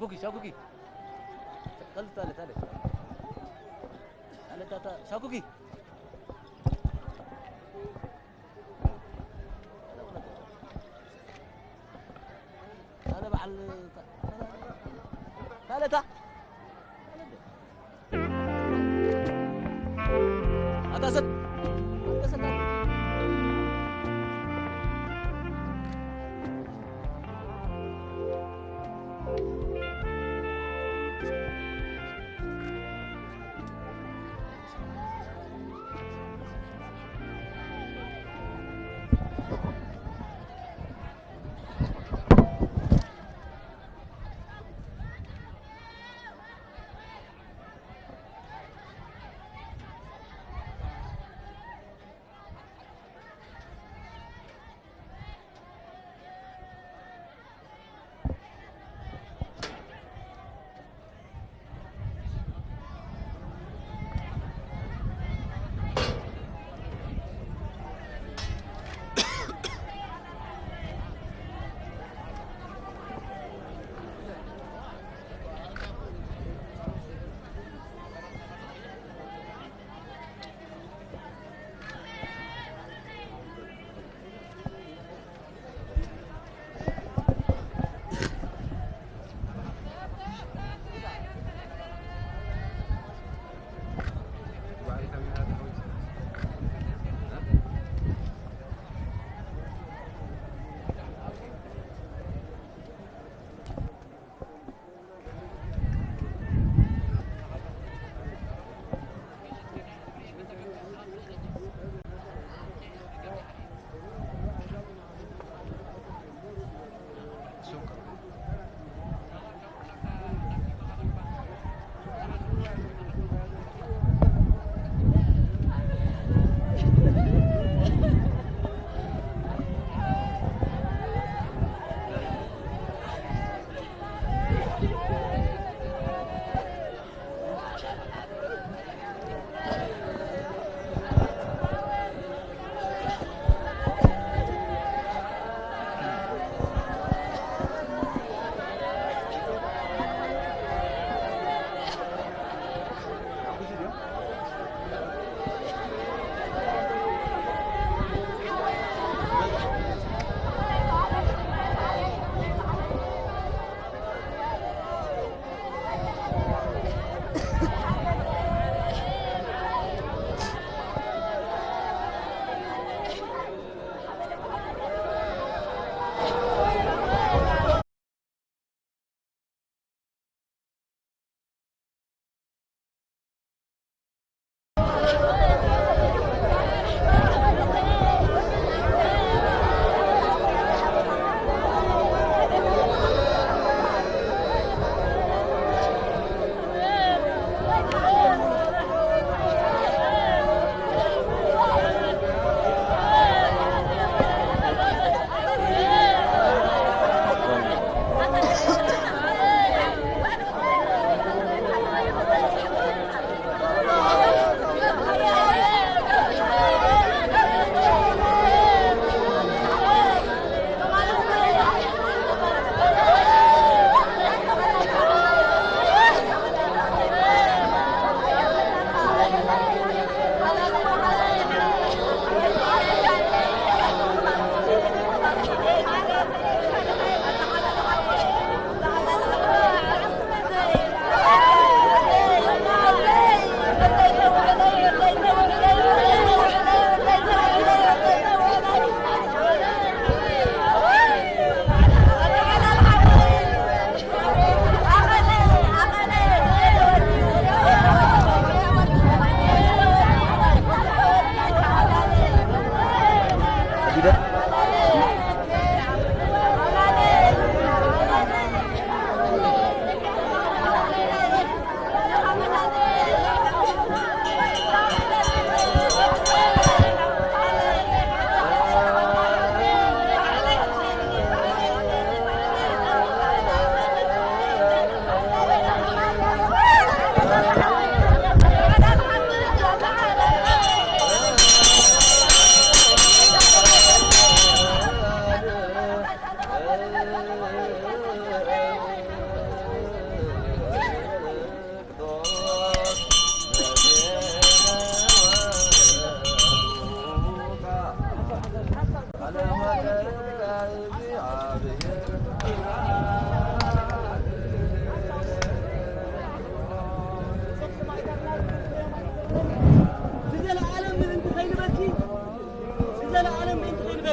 ሻኩኪ፣ ሻኩኪ። ታለ፣ ታለ፣ ታለ። ታለ፣ ታታ፣ ሻኩኪ። ታለ በዓል፣ ታለ፣ ታ-፣ ኣታ ሰብ፣ ኣታ ሰብ።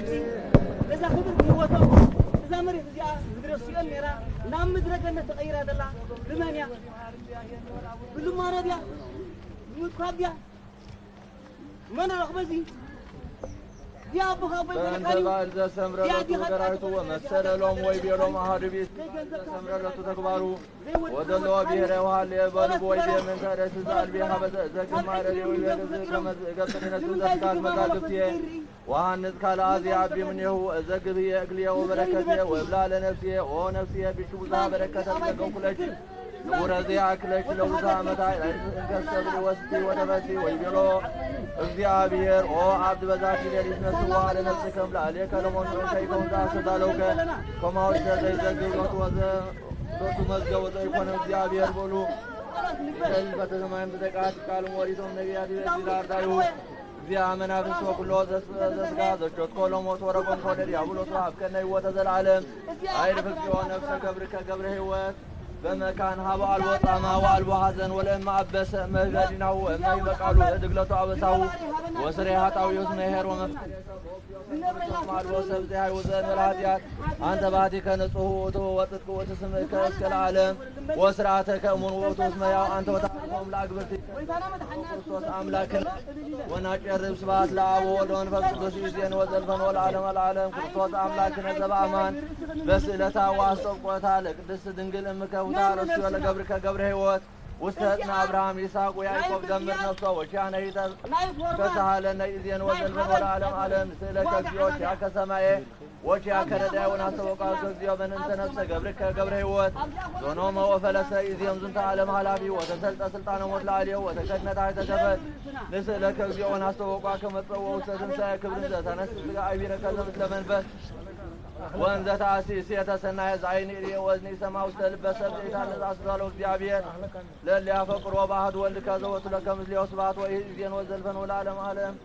ነዛ ክብርቲ ህይወቶም እዛ መሬት እዚኣ ምድረ ሲኦል ነይራ ናብ ምድረ ገነት ተቐይራ ዘላ ብመን እያ? ብልማኖ ድያ? ብምጥፋእ ድያ? መን ረኽበ እዚ? ድያ ኣቦኻ ኣቦይ በእንተ በለካኒ? በዓል ዘሰምረ ዲያ ሎቱ ዲኻ ገራይቱ ዲኻ ወመሰለ ሎም ወይ ቤሎም ኣሃዱ ቢስ ዘይገንዘብ ዘሰምረ ሎቱ ተግባሩ ዘይወድቕ ወደሎ ወድሓኒ ብሔረ ውሃሌ በልቡ ወይ ጸሎት ቤምን ተረስ ዘኣልቢ ሃበዘ ዘግማረ ሊዊ ዘግዝ ከመዝ እገብር ነሱ ንምንታይ ዘስጋት ዝግበሩ መዛግብትየ ወሃንጽ ካልኣ ዚኣቢ ምኔሁ እዘግብየ እግልየ ወበረከትየ ወእብላ ለነፍስየ ኦ ነፍስየ ቢሹ ብዙሃ በረከተ ዘገኩለች ንቡረ ዚኣክለች ለውዛ መታይ እንከሰብል ወስቲ ወደበቲ ወይቤሎ እግዚኣብሔር ኦ ኣብ ዝበዛቲ ሌሊት ነስዋ ለነፍስከም ለኣሌከ ለሞት ከይከውን ዘኣስተዳለውከ ከማውሰ ዘይዘግብ ሎት ወዘ ሎቱ መዝገቡ ዘይኮነ እግዚኣብሔር በሉ። ሚካኤል በተሰማይም ብደቃት ቃልም ወሪቶም ነቢያት ይበዚ ላርዳዩ። እግዚአ መናፍስት ወኩሎ ዘስ-፣ ዘስጋ ዘሾትኮ ለሞት ወረቆም ኮለ ዲያብሎስ ወሀብከነ ሕይወተ ዘለዓለም። አይርፍ እግዚኦ ነፍሰ ገብርከ ገብረ ሕይወት በመካን ሀበ አልቦ ጻማ ወአልቦ ሐዘን ወለእመ አበሰ እመ በዲናሁ ወእመ ይበቃሉ እድግለቱ አበሳሁ ወስሬ ኃጣውዮስ መሄር ወመፍትሐ ማልቦ ሰብ ዘይሃይ ወዘእንበለ ኃጢአት። አንተ ባቲከ ንጹሕ ውእቱ ወጽድቅ ውእቱ ስምከ እስከ ለዓለም ወስርዓተከ እሙን ውእቱ እስመ ያው አንተ ወታቆም ለአግብርቲ ክርስቶስ አምላክነ ወናጨርብ ስብሐት ለአብ ወወልድ ወመንፈስ ቅዱስ ይዜን ወዘልፈን ወለዓለመ ለዓለም። ክርስቶስ አምላክነ ዘበአማን በስእለታ ወአስጠብቆታ ለቅድስት ድንግል እምከ ውታ ረስዮ ለገብርከ ገብረ ሕይወት ውስተ ህፅነ አብርሃም ይስሐቅ ወያዕቆብ ደምር ነፍሶ ወኪያነ ይተ-፣ ተሳሃለነ ይዜን ወዘልፈን ወለዓለም ዓለም። ስእለከ እግዚኦ ኪያከ ሰማየ ወኪያከ ረዳይ ወናስተበቋ እግዚኦ በእንተ ነፍሰ ገብርከ ገብረ ሕይወት ዞኖመ ወፈለሰ ይዜን ዝንተ ዓለም ኃላፊ ወተሰልጠ ስልጣነ ሞት ለዓሌሁ ወተከድነ ታሕተ ገፈት። ንስእለከ እግዚኦ ወናስተበቋ ከመ ጸውዖ ውስተ ትንሣኤ ክብርን ዘተነስ ስጋ አይቢረከ ዘምስለ መንፈስ ወእንዘ ተአሲስ የተሰናየ ዘአይን ይርኢ ወእዝኒ ይሰማ ውስተ ልበ ሰብ ዘይታለዝ አስጋሎ እግዚአብሔር ለእለ ያፈቅሮ በአሐዱ ወልድከ ዘወቱ ለከ ምስሌሁ ስብሐት ወይእዜን ወዘልፈን ወለዓለመ ዓለም።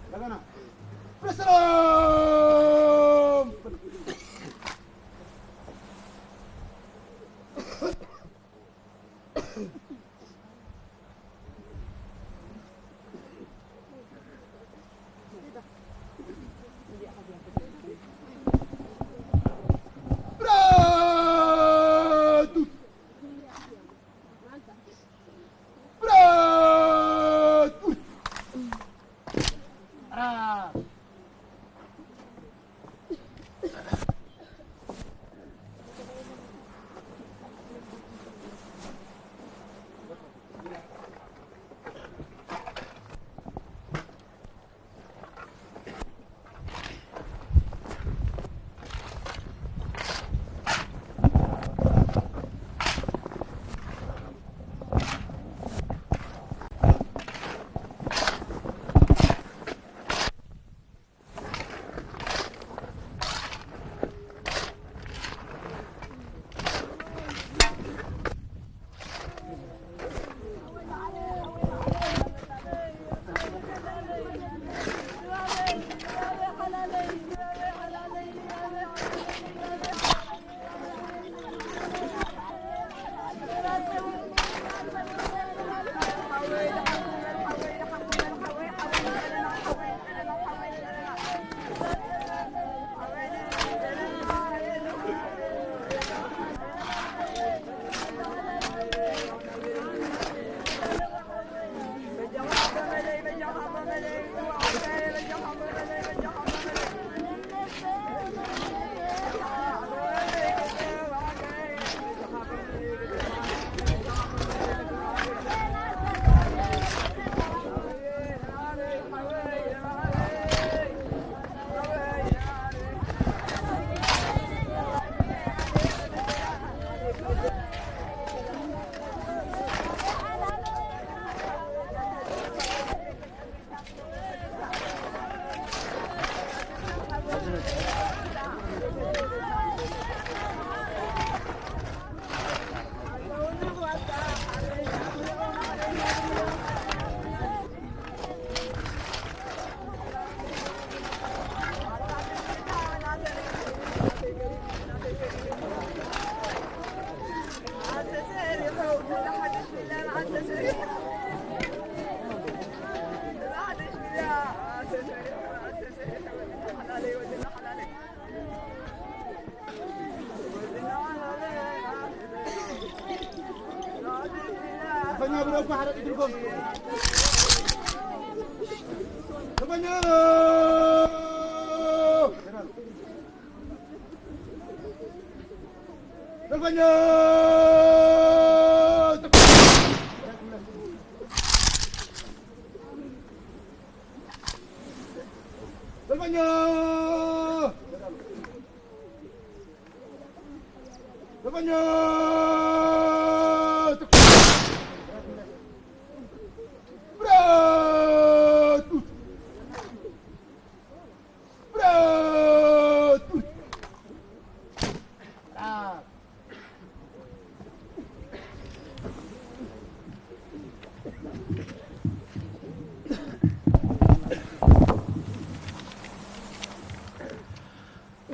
እንደገና። ፍረ ሰላም!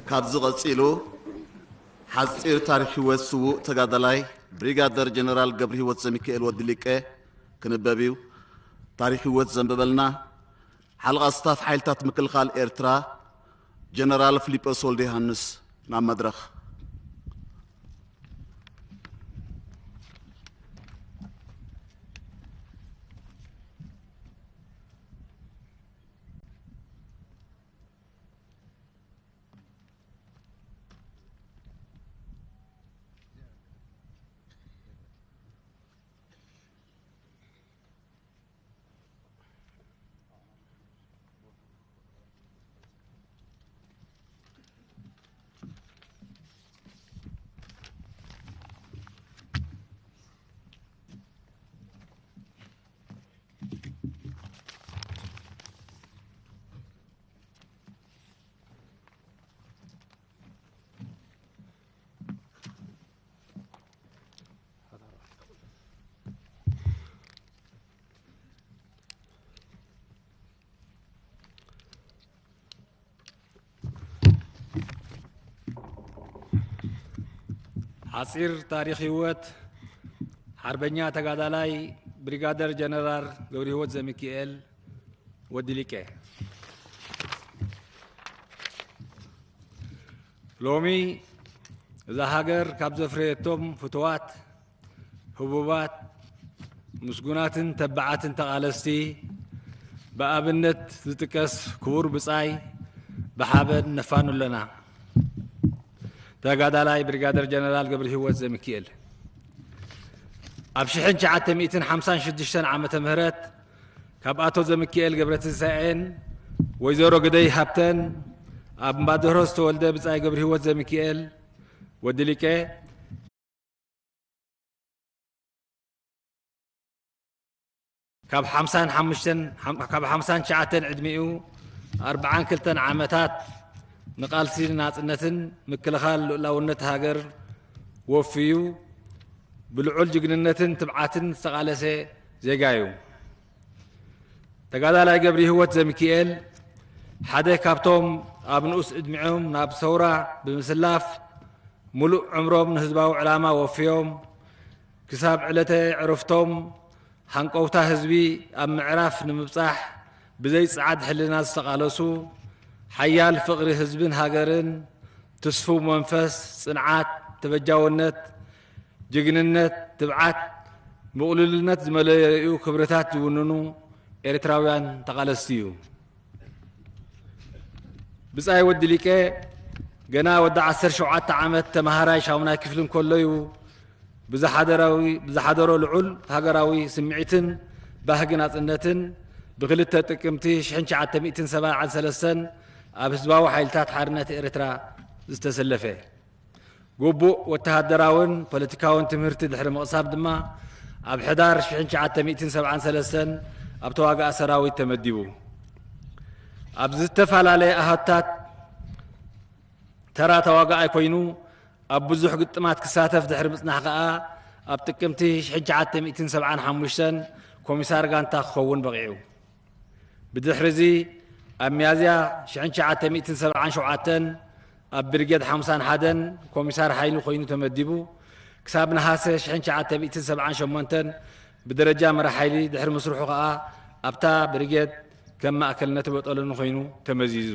ካብዚ ቀጺሉ ሓጺር ታሪኽ ህይወት ስዉእ ተጋዳላይ ብሪጋደር ጀነራል ገብረህይወት ዘሚካኤል ወዲ ሊቀ ክንበብ እዩ። ታሪኽ ህይወት ዘንበበልና ሓለቓ ስታፍ ሓይልታት ምክልኻል ኤርትራ ጀነራል ፊሊጶስ ወልደ ዮሃንስ ናብ መድረኽ። ሓጺር ታሪኽ ህይወት ሓርበኛ ተጋዳላይ ብሪጋደር ጀነራል ገብረህይወት ዘሚካኤል ወዲ ሊቄ። ሎሚ እዛ ሃገር ካብ ዘፍረየቶም ፍቱዋት፣ ህቡባት፣ ምስጉናትን ተባዓትን ተቓለስቲ ብኣብነት ዝጥቀስ ክቡር ብጻይ ብሓበን ነፋኑ ኣለና። ተጋዳላይ ብሪጋደር ጀነራል ገብረህይወት ዘሚካኤል ኣብ ሽሕን ትሽዓተ ሚእትን ሓምሳን ሽዱሽተን ዓመተ ምህረት ካብ ኣቶ ዘሚካኤል ገብረትንሳኤን ወይዘሮ ግደይ ሃብተን ኣብ እምባደሆ ዝተወልደ ብጻይ ገብረህይወት ዘሚካኤል ወዲ ሊቄ ካብ ሓምሳን ሓሙሽተን፣ ካብ ሓምሳን ትሽዓተን ዕድሚኡ ኣርብዓን ክልተን ዓመታት ንቃልሲ ናጽነትን ምክልኻል ልኡላውነት ሃገር ወፍዩ ብልዑል ጅግንነትን ትብዓትን ዝተቓለሰ ዜጋ እዩ። ተጋዳላይ ገብረህይወት ዘሚካኤል ሓደ ካብቶም ኣብ ንኡስ ዕድሚኦም ናብ ሰውራ ብምስላፍ ምሉእ ዕምሮም ንህዝባዊ ዕላማ ወፍዮም ክሳብ ዕለተ ዕረፍቶም ሃንቀውታ ህዝቢ ኣብ ምዕራፍ ንምብጻሕ ብዘይ ጸዓድ ሕልና ዝተቓለሱ፣ ሓያል ፍቕሪ ህዝብን ሃገርን፣ ትስፉው መንፈስ፣ ጽንዓት፣ ተበጃውነት፣ ጅግንነት፣ ትብዓት፣ ምቕሉልነት ዝመለለዩ ክብርታት ዝውንኑ ኤርትራውያን ተቓለስቲ እዩ። ብጻይ ወዲ ሊቄ ገና ወዲ ዓሰርተ ሸውዓተ ዓመት ተመሃራይ ሻሙናይ ክፍሊ እንከሎ እዩ ብዝሓደራዊ-፣ ብዝሓደሮ ልዑል ሃገራዊ ስምዒትን ባህጊ ናጽነትን ብክልተ ጥቅምቲ ሽሕን ትሽዓተ ሚእትን ሰብዓን ሰለስተን ኣብ ህዝባዊ ሓይልታት ሓርነት ኤርትራ ዝተሰለፈ። ግቡእ ወተሃደራውን ፖለቲካውን ትምህርቲ ድሕሪ ምቕሳም ድማ ኣብ ሕዳር ሽሕን ትሽዓተ ሚእትን ሰብዓን ሰለስተን ኣብ ተዋጋኢ ሰራዊት ተመዲቡ። ኣብ ዝተፈላለየ ኣሃታት ተራ ተዋጋኣይ ኮይኑ ኣብ ብዙሕ ግጥማት ክሳተፍ ድሕሪ ምጽናሕ ከኣ ኣብ ጥቅምቲ ሽሕን ትሽዓተ ሚእትን ሰብዓን ሓሙሽተን ኮሚሳር ጋንታ ክኸውን በቒዑ። ብድሕሪ እዚ ኣብ ሚያዝያ ሽሕን ትሽዓተ ሚእትን ሰብዓን ሸውዓተን ኣብ ብርጌድ ሓምሳን ሓደን ኮሚሳር ሓይሊ ኮይኑ ተመዲቡ። ክሳብ ነሃሰ ሽሕን ትሽዓተ ሚእትን ሰብዓን ሸሞንተን ብደረጃ መራሕ ሓይሊ ድሕሪ ምስርሑ ከኣ ኣብታ ብርጌድ ከም ማእከል ነቲ በጠሎኒ ኮይኑ ተመዚዙ።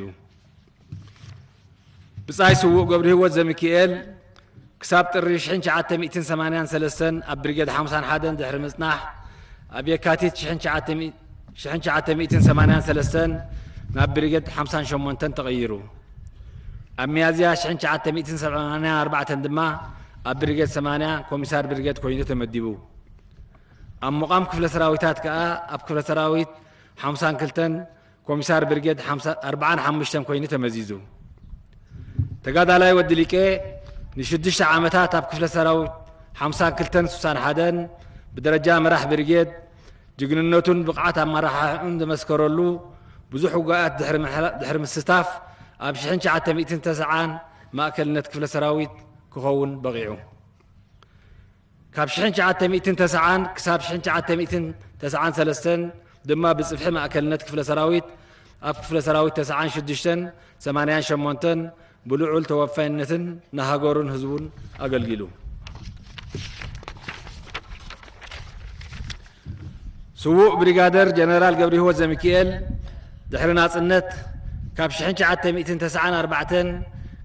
ብጻይ ስዉእ ገብረህይወት ዘሚካኤል ክሳብ ጥሪ ሽሕን ትሽዓተ ሚእትን ሰማንያን ሰለስተን ኣብ ብርጌድ ሓምሳን ሓደን ድሕሪ ምጽናሕ፣ ኣብ የካቲት ሽሕን ትሽዓተ ሚእትን ሰማንያን ሰለስተን ናብ ብርጌድ ሓምሳን ሸሞንተን ተቐይሩ። ኣብ ሚያዝያ ሽሕን ትሽዓተ ሚእትን ሰማንያን ኣርባዕተን ድማ ኣብ ብርጌድ ሰማንያ ኮሚሳር ብርጌድ ኮይኑ ተመዲቡ። ኣብ ምቋም ክፍለ ሰራዊታት ከኣ ኣብ ክፍለ ሰራዊት ሓምሳን ክልተን ኮሚሳር ብርጌድ ሓምሳ፣ ኣርብዓን ሓሙሽተን ኮይኑ ተመዚዙ። ተጋዳላይ ወዲ ሊቄ ንሽዱሽተ ዓመታት ኣብ ክፍለ ሰራዊት ሓምሳን ክልተን ስሳን ሓደን ብደረጃ መራሕ ብርጌድ ጅግንነቱን ብቕዓት ኣመራርሓኡን ዘመስከረሉ ብዙሕ ውግኣት ድሕሪ ምሕላ-፣ ድሕሪ ምስታፍ ኣብ ሽሕን ትሽዓተ ሚእትን ተስዓን ማእከልነት ክፍለ ሰራዊት ክኸውን በቒዑ። ካብ ሽሕን ትሽዓተ ሚእትን ተስዓን ክሳብ ሽሕን ትሽዓተ ሚእትን ተስዓን ሰለስተን ድማ ብጽፍሒ ማእከልነት ክፍለ ሰራዊት ኣብ ክፍለ ሰራዊት ተስዓን ሽዱሽተን ሰማንያን ሸሞንተን ብልዑል ተወፋይነትን ንሃገሩን ህዝቡን ኣገልጊሉ። ስዉእ ብሪጋደር ጀነራል ገብረህይወት ዘሚካኤል ድሕሪ ናጽነት ካብ ሽሕን ትሽዓተ ሚእትን ተስዓን ኣርባዕተን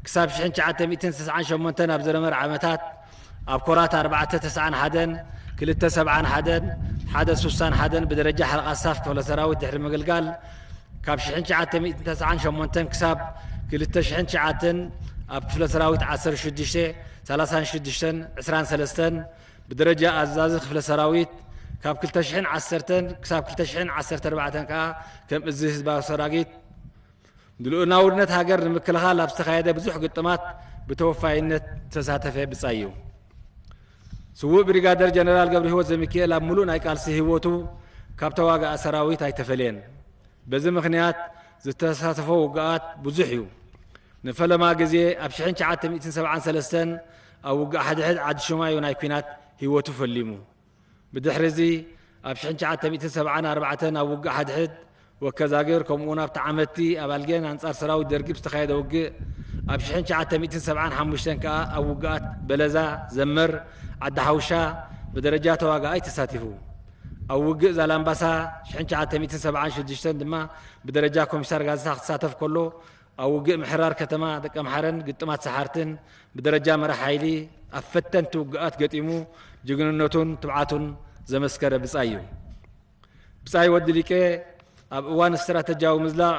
ክሳብ ሽሕን ትሽዓተ ሚእትን ተስዓን ሸሞንተን ኣብ ዝነበረ ዓመታት ኣብ ኮራት ኣርባዕተ ተስዓን ሓደን፣ ክልተ ሰብዓን ሓደን፣ ሓደ ስሳን ሓደን ብደረጃ ሓለቓ ስታፍ ክፍለ ሰራዊት ድሕሪ ምግልጋል፣ ካብ ሽሕን ትሽዓተ ሚእትን ተስዓን ሸሞንተን ክሳብ ክልተ ሽሕን ትሽዓተን ኣብ ክፍለ ሰራዊት ዓሰርተ ሽዱሽተ፣ ሰላሳን ሽዱሽተን፣ ዕስራን ሰለስተን ብደረጃ ኣዛዚ ክፍለ ሰራዊት፣ ካብ ክልተ ሽሕን ዓሰርተን ክሳብ ክልተ ሽሕን ዓሰርተ ኣርባዕተን ከኣ ከም እዚ ህዝባዊ ሰራዊት ንልኡላውነት ሃገር ንምክልኻል ኣብ ዝተኻየደ ብዙሕ ግጥማት ብተወፋይነት ዝተሳተፈ ብጻይ እዩ። ስዉእ ብሪጋደር ጀነራል ገብረህይወት ዘሚካኤል ኣብ ምሉእ ናይ ቃልሲ ህይወቱ ካብ ተዋጋኢ ሰራዊት ኣይተፈልየን። በዚ ምኽንያት ዝተሳተፎ ውግኣት ብዙሕ እዩ። ንፈለማ ግዜ ኣብ ሽሕን ትሽዓተ ሚእትን ሰብዓን ሰለስተን ኣብ ውግእ ሓድሕድ ዓዲ ሽማዮ ናይ ኲናት ህይወቱ ፈሊሙ። ብድሕሪ እዚ ኣብ ሽሕን ትሽዓተ ሚእትን ሰብዓን ኣርባዕተን ኣብ ውግእ ሓድሕድ ወከዛግር ከምኡውን ኣብቲ ዓመቲ ኣብ ኣልጌን ኣንጻር ሰራዊት ደርጊ ብዝተኻየደ ውግእ ኣብ ሽሕን ትሽዓተ ሚእትን ሰብዓን ሓሙሽተን ከኣ ኣብ ውግኣት በለዛ፣ ዘመር፣ ዓዲ ሓውሻ ብደረጃ ተዋጋኣይ ተሳቲፉ። ኣብ ውግእ ዛላምባሳ ሽሕን ትሽዓተ ሚእትን ሰብዓን ሽዱሽተን ድማ ብደረጃ ኮሚሳር ጋዜጣ ክሳተፍ ከሎ ኣብ ውግእ ምሕራር ከተማ ደቀ ምሓረን ግጥማት ሰሓርትን ብደረጃ መራሕ ሓይሊ ኣብ ፈተንቲ ውግኣት ገጢሙ ጅግንነቱን ትብዓቱን ዘመስከረ ብጻይ እዩ። ብጻይ ወዲ ሊቄ ኣብ እዋን ስትራተጂያዊ ምዝላቕ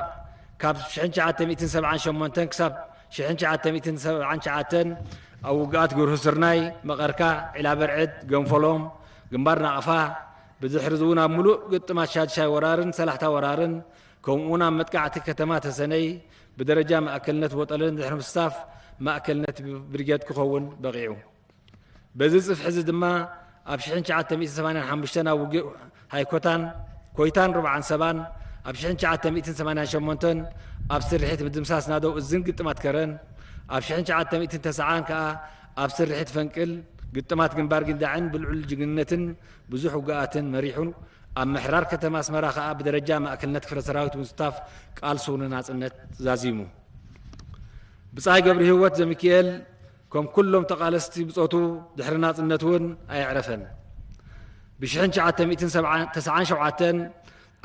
ካብ ሽሕን ትሽዓተ ሚእትን ሰብዓን ሸሞንተን ክሳብ ሽሕን ትሽዓተ ሚእትን ሰብዓን ትሽዓተን ኣብ ውግኣት ግርሁ ስርናይ፣ መቐርካ፣ ዒላ በርዕድ፣ ገንፎሎም፣ ግንባር ናቕፋ፣ ብድሕሪ እዚ እውን ኣብ ምሉእ ግጥማት ሻድሻይ ወራርን ሰላሕታ ወራርን ከምኡውን ኣብ መጥቃዕቲ ከተማ ተሰነይ ብደረጃ ማእከልነት ቦጠልን ድሕሪ ምስታፍ ማእከልነት ብርጌድ ክኸውን በቒዑ። በዚ ጽፍሒ እዚ ድማ ኣብ ሽሕን ትሽዓተ ሚእትን ሰማንያን ሓሙሽተን ኣብ ውግእ ሃይኮታን ኮይታን ርብዓን ሰባን፣ ኣብ ሽሕን ትሽዓተ ሚእትን ሰማንያን ሸሞንተን ኣብ ስርሒት ምድምሳስ ናደው እዝን ግጥማት ከረን፣ ኣብ ሽሕን ትሽዓተ ሚእትን ተስዓን ከኣ ኣብ ስርሒት ፈንቅል ግጥማት ግንባር ጊንዳዕን ብልዑል ጅግንነትን ብዙሕ ውግኣትን መሪሑ፣ ኣብ ምሕራር ከተማ ኣስመራ ከኣ ብደረጃ ማእከልነት ክፍለ ሰራዊት ብምስታፍ ቃልሱ ንናጽነት ዛዚሙ። ብጻይ ገብረ ህይወት ዘሚካኤል ከም ኩሎም ተቓለስቲ ብጾቱ ድሕሪ ናጽነት እውን ኣየዕረፈን። ብ ሽሕን ትሽዓተ ሚእትን ተስዓን ሸውዓተን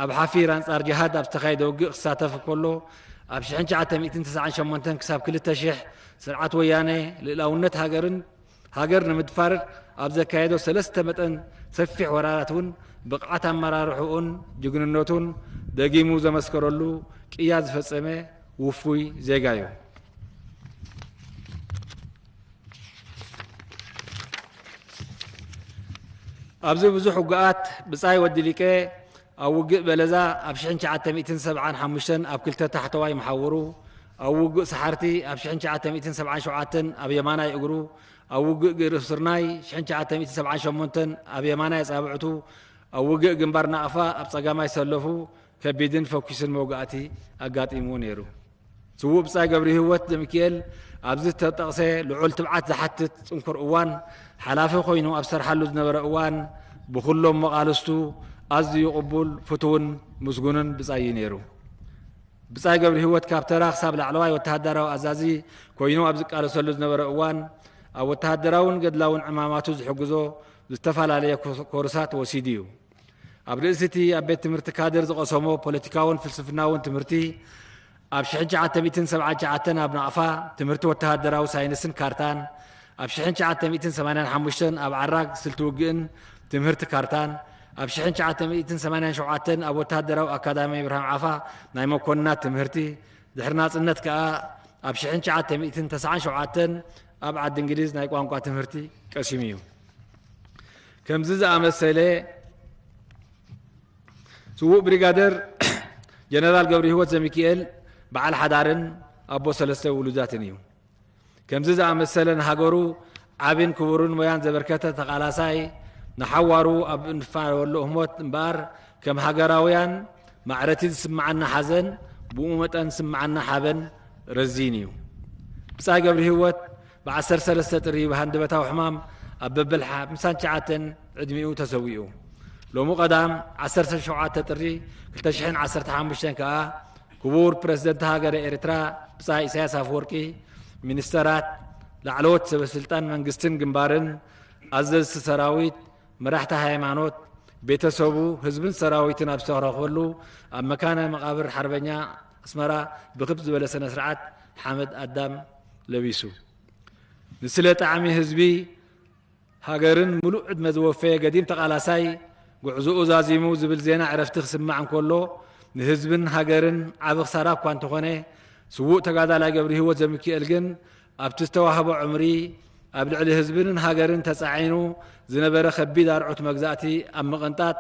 ኣብ ሓፊር ኣንጻር ጅሃድ ኣብ ዝተኻየደ ውግእ ክሳተፍ ከሎ፣ ኣብ ሽሕን ትሽዓተ ሚእትን ተስዓን ሸሞንተን ክሳብ ክልተ ሽሕ ስርዓት ወያነ ልእላውነት ሃገርን ሃገር ንምድፋር ኣብ ዘካየዶ ሰለስተ መጠን ሰፊሕ ወራራት እውን ብቕዓት ኣመራርሕኡን ጅግንነቱን ደጊሙ ዘመስከረሉ ቅያ ዝፈጸመ ውፉይ ዜጋ እዩ። ኣብዚ ብዙሕ ውግኣት ብጻይ ወዲ ሊቄ ኣብ ውግእ በለዛ ኣብ ሽሕን ትሽዓተ ሚእትን ሰብዓን ሓሙሽተን ኣብ ክልተ ታሕተዋይ መሓውሩ፣ ኣብ ውግእ ሰሓርቲ ኣብ ሽሕን ትሽዓተ ሚእትን ሰብዓን ሸውዓተን ኣብ የማናይ እግሩ፣ ኣብ ውግእ ግእሪ ስርናይ ሽሕን ትሽዓተ ሚእትን ሰብዓን ሸሞንተን ኣብ የማናይ ኣጻብዕቱ፣ ኣብ ውግእ ግንባር ናቕፋ ኣብ ጸጋማይ ሰለፉ ከቢድን ፈኲስን መውጋእቲ ኣጋጢምዎ ነይሩ። ስዉእ ብጻይ ገብረ ህይወት ዘሚካኤል ኣብዚ ዝተጠቕሰ ልዑል ትብዓት ዝሓትት ጽንኩር እዋን ሓላፊ ኮይኑ ኣብ ዝሰርሓሉ ዝነበረ እዋን ብኹሎም መቓልስቱ ኣዝዩ ቅቡል፣ ፍቱውን ምስጉንን ብጻይ እዩ ነይሩ። ብጻይ ገብረ ህይወት ካብ ተራ ክሳብ ላዕለዋይ ወተሃደራዊ ኣዛዚ ኮይኑ ኣብ ዝቃለሰሉ ዝነበረ እዋን ኣብ ወተሃደራውን ገድላውን ዕማማቱ ዝሕግዞ ዝተፈላለየ ኮ-፣ ኮርሳት ወሲዱ እዩ። ኣብ ርእሲ እቲ ኣብ ቤት ትምህርቲ ካድር ዝቐሰሞ ፖለቲካውን ፍልስፍናውን ትምህርቲ፣ ኣብ ሽሕን ትሽዓተ ሚእትን ሰብዓን ትሽዓተን ኣብ ናቕፋ ትምህርቲ ወተሃደራዊ ሳይንስን ካርታን፣ ኣብ ሽሕን ትሽዓተ ሚእትን ሰማንያን ሓሙሽተን ኣብ ዓራግ ስልቲ ውግእን ትምህርቲ ካርታን፣ ኣብ ሽሕን ትሽዓተ ሚእትን ሰማንያን ሸውዓተን ኣብ ወተሃደራዊ ኣካዳሚ ብርሃም ዓፋ ናይ መኮንናት ትምህርቲ፣ ድሕሪ ናጽነት ከኣ ኣብ ሽሕን ትሽዓተ ሚእትን ተስዓን ሸውዓተን ኣብ ዓዲ እንግሊዝ ናይ ቋንቋ ትምህርቲ ቀሲሙ እዩ። ከምዚ ዝኣመሰለ ስዉእ ብሪጋደር ጀነራል ገብረ ህይወት ዘሚካኤል በዓል ሓዳርን ኣቦ ሰለስተ ውሉዳትን እዩ። ከምዚ ዝኣመሰለ ንሃገሩ ዓቢን ክቡርን ሞያን ዘበርከተ ተቓላሳይ፣ ንሓዋሩ ኣብ እንፋረወሉ ህሞት እምበኣር፣ ከም ሃገራውያን ማዕረቲ ዝስምዓና ሓዘን፣ ብኡ መጠን ዝስምዓና ሓበን ረዚን እዩ። ብጻይ ገብረ ህይወት ብ ዓሰርተ ሰለስተ ጥሪ ብሃንደበታዊ ሕማም ኣብ በበል ሓምሳን ትሽዓተን ዕድሚኡ ተሰዊኡ። ሎሚ ቀዳም ዓሰርተ ሸውዓተ ጥሪ ክልተ ሽሕን ዓሰርተ ሓሙሽተን ከኣ ክቡር ፕረዚደንት ሃገረ ኤርትራ ብጻይ ኢሳያስ ኣፈወርቂ፣ ሚኒስተራት፣ ላዕለዎት ሰበ ስልጣን መንግስትን ግንባርን፣ ኣዘዝቲ ሰራዊት፣ መራሕቲ ሃይማኖት፣ ቤተሰቡ፣ ህዝብን ሰራዊትን ኣብ ዝተረኸበሉ ኣብ መካነ መቓብር ሓርበኛ ኣስመራ ብክብ ዝበለ ስነ ስርዓት ሓመድ ኣዳም ለቢሱ። ንስለ ጣዕሚ ህዝቢ ሃገርን ምሉእ ዕድመ ዝወፈየ ገዲም ተቓላሳይ ጉዕዞኡ ዛዚሙ ዝብል ዜና ዕረፍቲ ክስማዕ እንከሎ፣ ንህዝብን ሃገርን ዓቢ ክሳራ እኳ እንተኾነ፣ ስዉእ ተጋዳላይ ገብረ ህይወት ዘሚካኤል ግን ኣብቲ ዝተዋህቦ ዕምሪ ኣብ ልዕሊ ህዝብን ሃገርን ተጻዒኑ ዝነበረ ከቢድ ኣርዑት መግዛእቲ ኣብ ምቕንጣጥ፣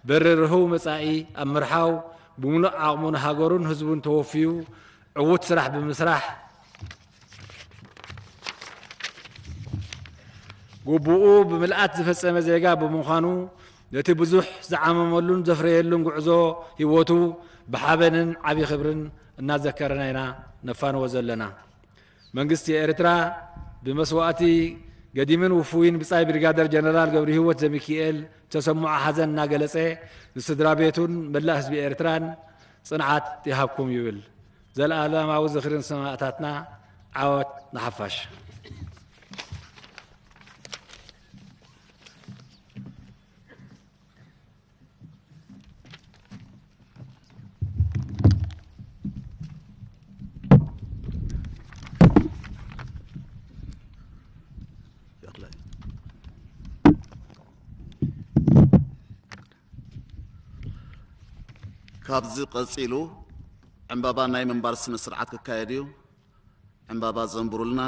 በሪ ርህው መጻኢ ኣብ ምርሓው፣ ብምሉእ ዓቕሙ ንሃገሩን ህዝቡን ተወፍዩ ዕዉት ስራሕ ብምስራሕ፣ ግቡኡ ብምልኣት ዝፈጸመ ዜጋ ብምዃኑ፣ ነቲ ብዙሕ ዝዓመመሉን ዘፍረየሉን ጉዕዞ ህይወቱ ብሓበንን ዓቢ ክብርን እናዘከርና ኢና ነፋንዎ ዘለና። መንግስቲ ኤርትራ ብመስዋእቲ ገዲምን ውፉይን ብጻይ ብሪጋደር ጀነራል ገብረ ህይወት ዘሚካኤል ዝተሰምዖ ሓዘን እናገለጸ፣ ንስድራ ቤቱን መላእ ህዝቢ ኤርትራን ጽንዓት ይሃብኩም ይብል። ዘለኣለማዊ ዝኽሪ ንሰማእታትና፣ ዓወት ንሓፋሽ። ካብዚ ቀጺሉ ዕምባባ ናይ ምንባር ስነ ስርዓት ክካየድ እዩ። ዕምባባ ዘንብሩልና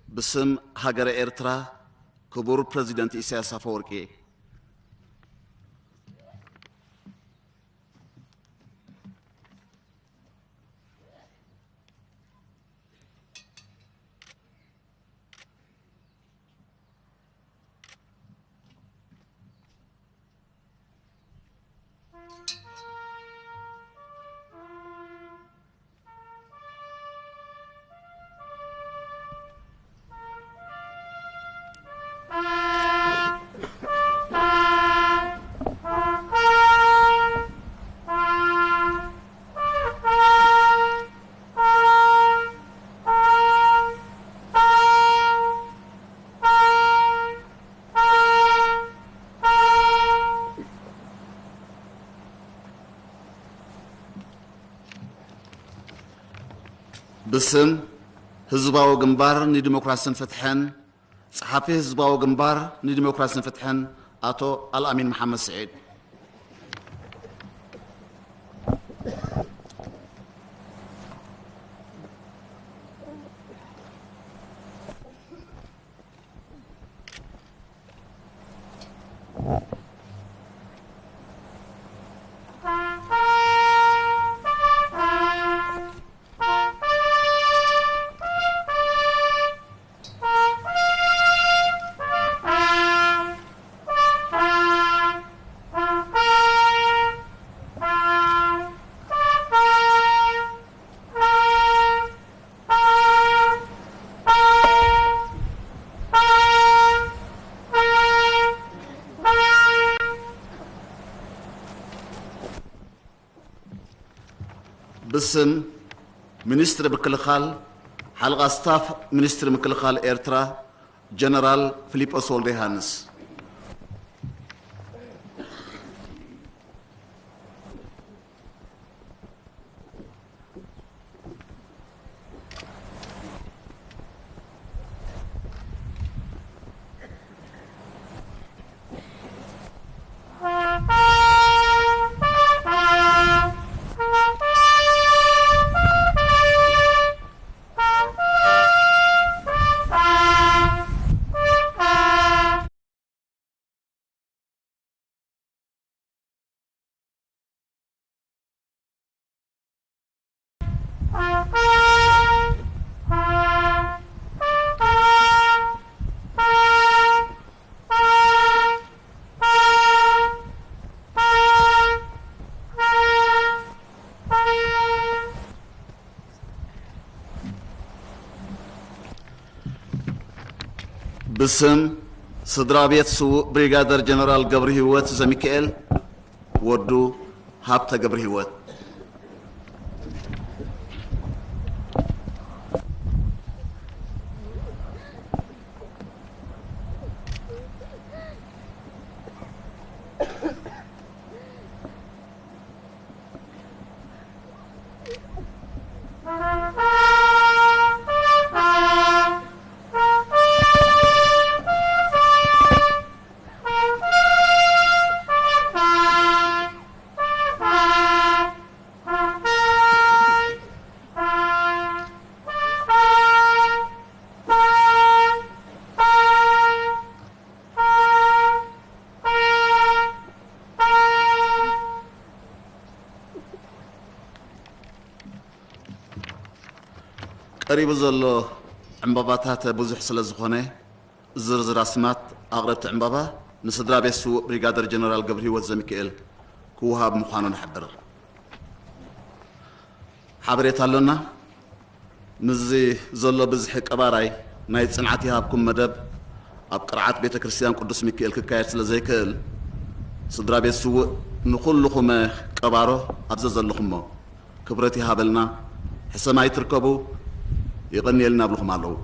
ብስም ሃገረ ኤርትራ ክቡር ፕረዚደንት ኢሳያስ ኣፈወርቂ። ብስም ህዝባዊ ግንባር ንዲሞክራስን ፍትሕን፣ ጸሓፊ ህዝባዊ ግንባር ንዲሞክራስን ፍትሕን ኣቶ ኣልኣሚን መሓመድ ስዒድ። ብስም ሚኒስትሪ ምክልኻል፣ ሓለቓ ስታፍ ሚኒስትሪ ምክልኻል ኤርትራ ጀነራል ፊሊጶስ ወልደ ዮሃንስ። ብስም ስድራ ቤት ስዉእ ብሪጋደር ጀነራል ገብረሂወት ዘሚካኤል፣ ወዱ ሃብተ ገብረሂወት። ቀሪቡ ዘሎ ዕምባባታት ብዙሕ ስለ ዝኾነ፣ ዝርዝር ኣስማት ኣቕረብቲ ዕምባባ ንስድራ ቤት ስዉእ ብሪጋደር ጀነራል ገብረሂወት ዘሚካኤል ክወሃብ ምዃኑ ንሕብር። ሓበሬታ ኣሎና። ምስዚ ዘሎ ብዝሒ ቀባራይ ናይ ጽንዓት ይሃብኩም መደብ ኣብ ቅርዓት ቤተ ክርስቲያን ቅዱስ ሚካኤል ክካየድ ስለ ዘይክእል፣ ስድራ ቤት ስዉእ ንኹልኹመ ቀባሮ ኣብ ዘዘለኹሞ ክብረት ይሃበልና፣ ሕሰም ኣይትርከቡ፣ የቐንየልና እብልኹም ኣለዉ።